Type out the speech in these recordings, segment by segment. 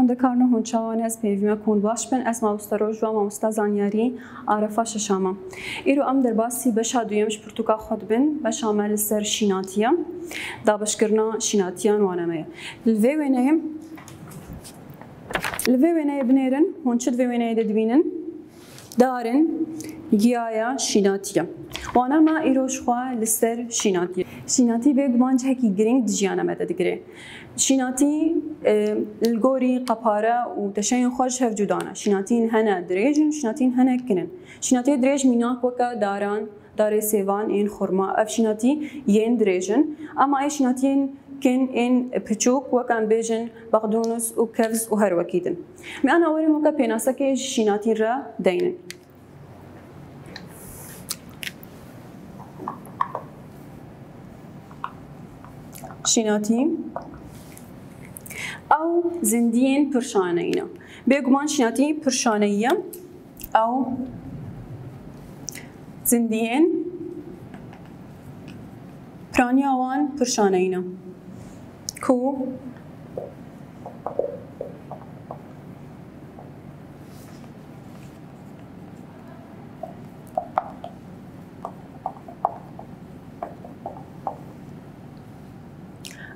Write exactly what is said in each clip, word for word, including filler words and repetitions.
Dikarine hûn çawa ne, ez pêvî me ku hûn baş bin. Ez mamoste Rojva, mamosta zanyarî, arefa şeşam e. Îro em derbasî beşa duyem ji pirtûka xwe dibin. Beşa me li ser şînatiye, dabeşkirina şînatiyan wane me ye. Li vê wêneyê, li vê wêneyê binêrin, hûn çi di vê wêneyê de dibînin? Dar in, giya ya, şînatî ye. Wana me îro ji xwe li ser şînatî ye. Şînatî bêguman cihekî girîng di jiyana me de digire. Şînatî, e, li gorî qepare û teşeyên xwe ji hev cuda ne. Şînatîn hene dirêj in, şînatîn hene kin in. Şînatiyê dirêj mînak weke daran, darê sêvan ên xurma. Ev şînatî yên dirêj in. Ema ê şînatiyên kin ên piçûk, weke em bêjin bexdûnus û kevz û her wekî din. Em ana werin weke pênasekê ji şînatî re deynin. Şînatî. Ew zindiyên pirşaneyî ne. Bêguman şînatî pirşaneyî ye. Ew zindiyên piraniya wan pirşaneyî ne. Ku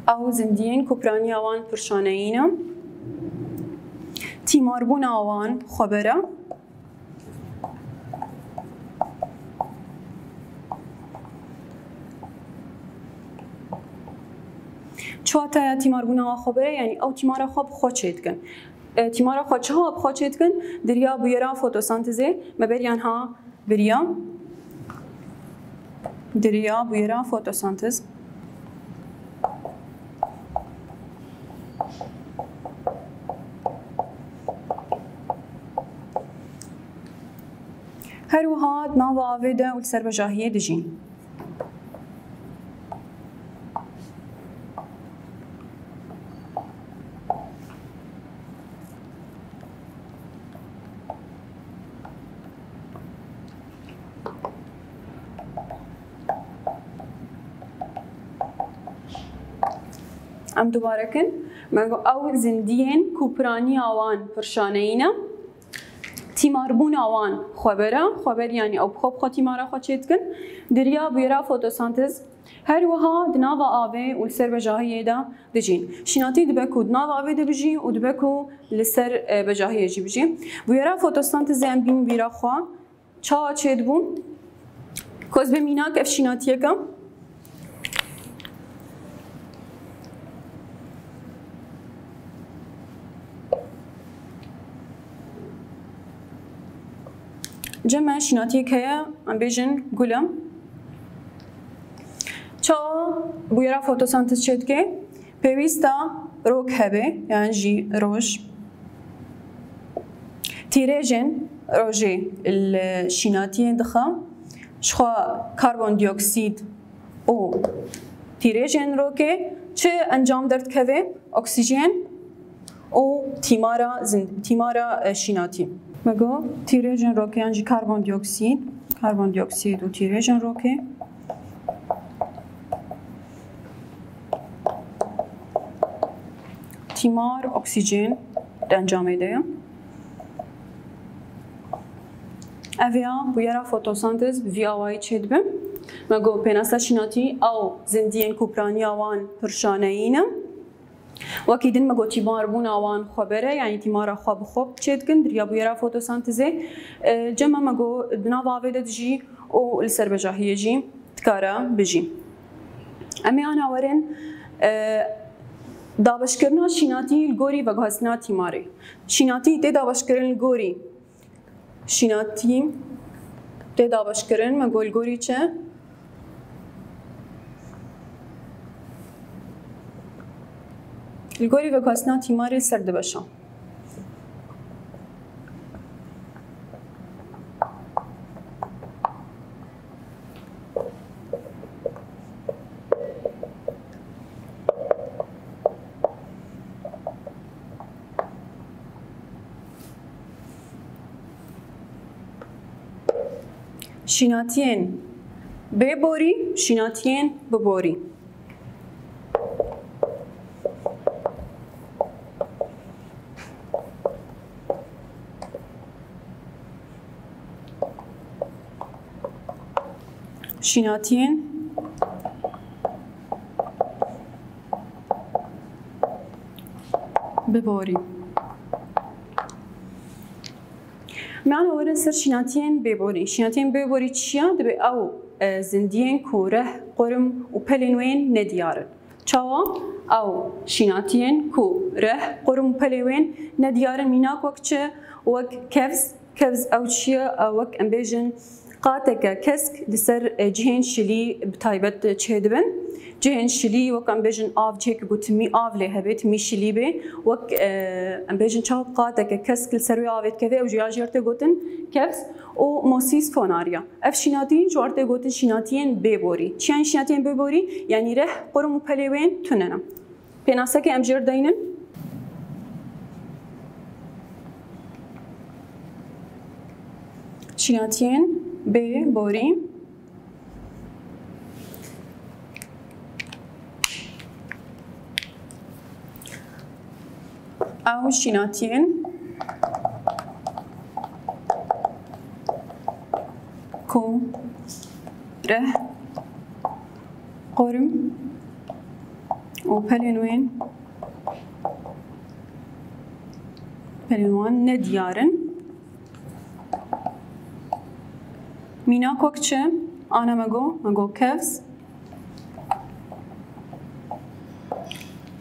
ew zindiyên ku piraniya wan pirşaneyî ne, tîmarbûna wan xweber e. Çi wate tîmarbûna wan xweber e? Yanî ew tîmara xwe bi xwe çêdikin. E, tîmara xwe çawa bi xwe çêdikin? Di riya bûyera fotosentezê, me beriya niha biriya. Di riya bûyera fotosentez. Her wiha di nava avê de û li ser bejahiyê dijîn. Em dubare kin, me got ew zindiyên ku piraniya wan pirşaneyî ne, tîmarbûna wan xweber e, xweber yanî ew bi xwe bi xwe tîmara xwe çêdikin, di riya bûyera fotosentez. Her wiha di nava avê û li ser bejahiyê de dijîn. Şînatî dibe ku di nava avê de bijî û dibe ku li ser, e, bejahiyê jî bijî. Bûyera fotosentezê em bînin bîra xwe. Çawa çêdibû? Ku ez bê mînak ev şînatiyeke. Cem me şînatiyek heye, em bêjin gul e. Çawa bûyera fotosentez çêdike? Pêwîst e rok hebe, yan jî roj. Tîrêjên rojê li şînatiyê dixe. Ji xwe karbondioksîd û tîrêjên rokê çi encam derdikeve? Oksîjen û tîmara zind-, tîmara, e, şînatî. Me got tîrêjên rokê yan jî karbondioksîd, karbondioksîd û tîrêjên rokê. Tîmar, oksîjen di encamê de ye. Ev ya bûyera fotosentez bi vî awayî çêdibe. Me got pênasa şînatî ew zindiyên ku piraniya wan pirşaneyî ne. Wekî din me got tîmarbûna wan xweber e, yanî tîmara xwe bi xwe çêdikin, di riya bûyera fotosentezê. E, cem me got di nav avê de dijî û li ser bejahiyê jî dikare bijî. Em ê ana werin, e, dabeşkirina şînatî li gorî veguhestina tîmarê. Şînatî tê dabeşkirin li gorî. Şînatî tê dabeşkirin, me got li gorî çi? Li gorî veguhestina tîmarê ser du beşa. Şînatiyên bê borî, şînatiyên bi borî. Şînatiyên biborî. Me ana werin ser şînatiyên bêborî. Şînatiyên bêborî çi ya? Dibe ew, e, zindiyên ku reh, qurim û pelên wê nediyar in. Çawa? Ew şînatiyên ku reh, qurim û pelê wên nediyar in, mînak wek çi? Wek kevz. Kevz ew çi ye? Ew wek, em bêjin, qateke kesk li ser, e, cihên şilî bi taybet çêdibin. Cihên şilî, wek em bêjin, av, cihêkî ku timî av lê hebe, timî şilî bê. Wek, e, em bêjin, çawa qateke kesk li ser wê avê dikeve, ew jî ya jê re tê gotin kevz û mosîs fonarya. Ev şînatiyên ji wan re tê gotin şînatiyên bêborî. Çi yanî şînatiyên bêborî? Yanî reh, qurim û pelê wên tune ne. Pênasekê em jê re deynin. Şînatiyên bêborî. Ew şînatiyên ku reh, qurim û pelên wên, pelên wan nediyar in. Mînak wek çi? Ana me got, me got kevz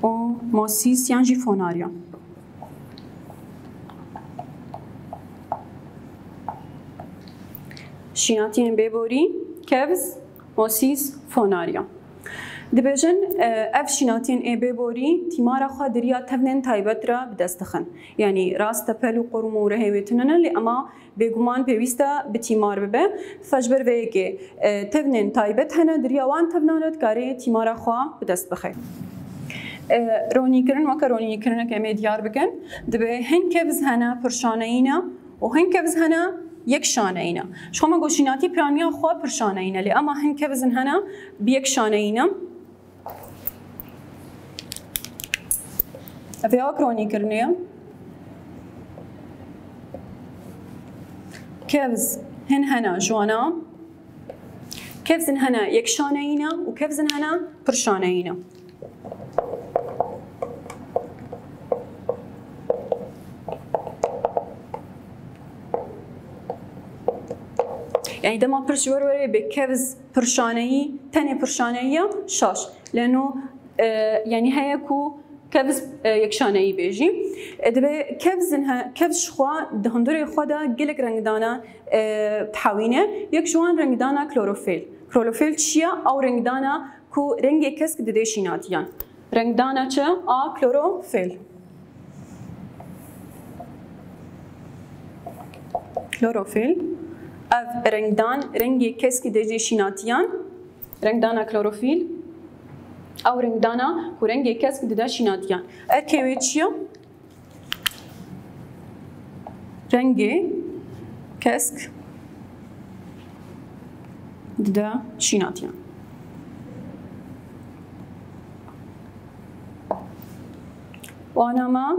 û mosîs yan jî fonarya. Şînatiyên bêborî, kevz, mosîs, fonarya. Dibêjin, e, ev şînatiyên ê bêborî tîmara xwe di riya tevnên taybet re bi dest dixin. Yanî rast e, pel û qurim û rehê wê tune ne, lê ema bêguman pêwîst e bi tîmar bibe. Fe ji ber vê yekê, e, tevnên taybet hene, di riya wan tevnan re dikarê tîmara xwe bi dest bixe. E, ronîkirin, weke ronîkirineke em ê diyar bikin, dibe hin kevz hene pirşaneyî ne û hin kevz hene yekşaneyî ne. Ji xwe me got şînatî piraniya xwe pirşaneyî ne, lê ema hin kevz in hene bi yekşaneyî ne. Ev ya wek ronîkirinê ye. Kevz hin hene ji wana. Kevz in hene yekşaneyî ne û kevz in hene pirşaneyî ne. Yanî dema pirs ji we re were bê kevz pirşaneyî, tenê pirşaneyî ya, şaş. Leno, e, yanî heye ku kevz, e, yekşaneyî bêjî. E, dibe kevz in he-, kevz ji xwe di hundirê xwe de gelek rengdana, e, dihewîne. Yek ji wan rengdana klorofîl. Klorofîl çi ye? Ew rengdana ku rengê kesk dide şînatiyan. Rengdana çi? A, klorofîl. Klorofîl. Ev rengdan, rengê kesk dide şînatiyan. Rengdana klorofîl. Ew rengdana ku rengê kesk dide şînatiyan. Erkê wê çi ye? Rengê kesk dide şînatiyan. Wana me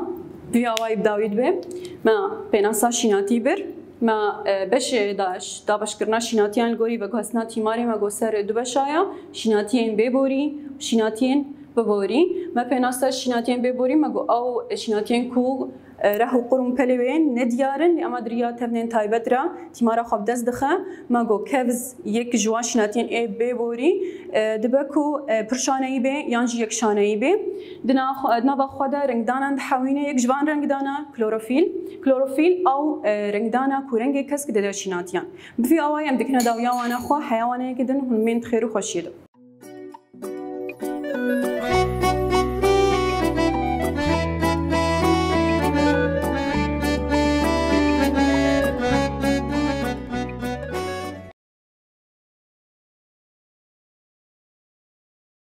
vî awayî bi dawî dibe. Me pênasa şînatî bir. Me, e, beşê da-, dabeşkirina şînatiyan li gorî veguhestina tîmarê me got ser du beşa ya, şînatiyên bêborî, şînatiyên biborî. Me pênasa şînatiyên bêborî, me got ew şînatiyên ku, e, reh û qurm pelê wê nediyar in, lê ema di riya tevnên taybet re tîmara xwe bi dest dixe. Me got kevz yek ji wan şînatiyên ê bêborî, e, dibe ku, e, pirşaneyî bê yan jî yekşaneyî bê. Di na-, di nava xwe de rengdanan dihewîne, yek ji van rengdana klorofîl. Klorofîl ew, e, rengdana ku rengê kesk dide şînatiyan. Bi vî awayî em dikine dawiya wana xwe, heya waneyeke din hûn bên di xêr û xweşiyê de.